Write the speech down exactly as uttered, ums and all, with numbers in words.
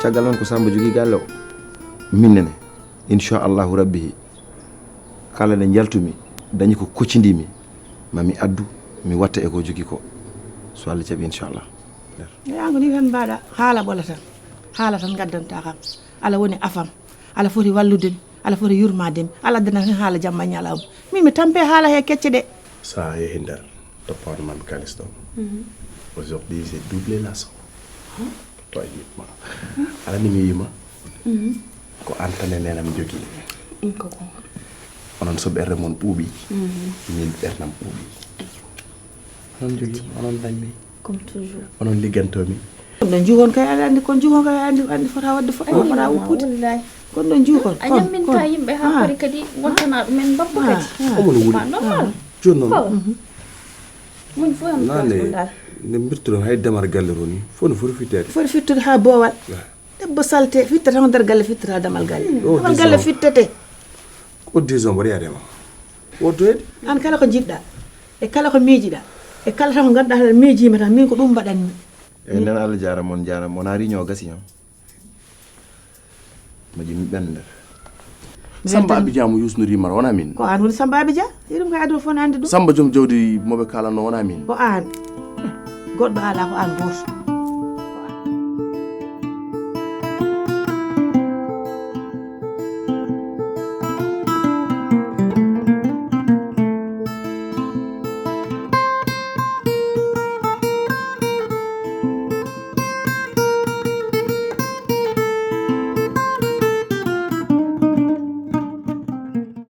Caggal noon ko Samba jogii galle o. Min nene, inchallahu rabbihi, kala nde njaltumi, dañi ko kuccidimi, ma mi addu, mi watta e ko jogii ko. So Allah jaɓi, inchallah. Yaango ni tan mbaɗa haala ɓola tan. Haala tan ngaddanta kam. Ala woni afam. Ala foti wallude mi. Ala foti yurmaade mi. Ala addana tan haala jamma ñalawma. Min mi tampe haala he kecce ɗe. Sa yehi nder toppandu mami kalis ɗo. Aujourd'hui, j'ai doublé la somme. Toi, yitma. Ala ni mi yima. Ko an tan e nenam jogii. Onon so ɓerɗe mon ɓuuɓi, min ɓerɗam ɓuuɓi. Onon jogii, onon dañmi. Comme toujours. Onon liggantomi. Kon ɗon juhon kay aɗa anndi, kon juhon kay andi andi fota wadde fo fota wuppude. Kon ɗon juhon. A ñamminta yimɓe ha kori kadi gontana ɗumen mbabba kadi. Omo no wuli. Ma normal. Joni noon. Ko. Mun fof am Nane ɗum dal. Nde mbirtuɗon hay damal galle to ni fof no foti fitteede. Foti fittude ha boowal. Debbo salte fittata ko nder galle fittata damal galle. Damal galle fittete. Ko dix ans mboɗo yaade ma. Woddoyde. An kala ko jiɗɗa e kala ko miijiɗa e kala tan ko ganduɗa tan miijima tan min ko ɗum mbaɗanmi. E nen Allah jaarama on jaarama on a riño gasi on. Moƴƴi mi ɓenda. Samba Abidjan mo yusnoriima wona min. Ko an woni Samba Abidjan. Iɗum ko aduna fof ne andi ɗum. Samba joom jawdi moɓe kalanno wona min. Ko an. Goɗɗo ala ko an goto.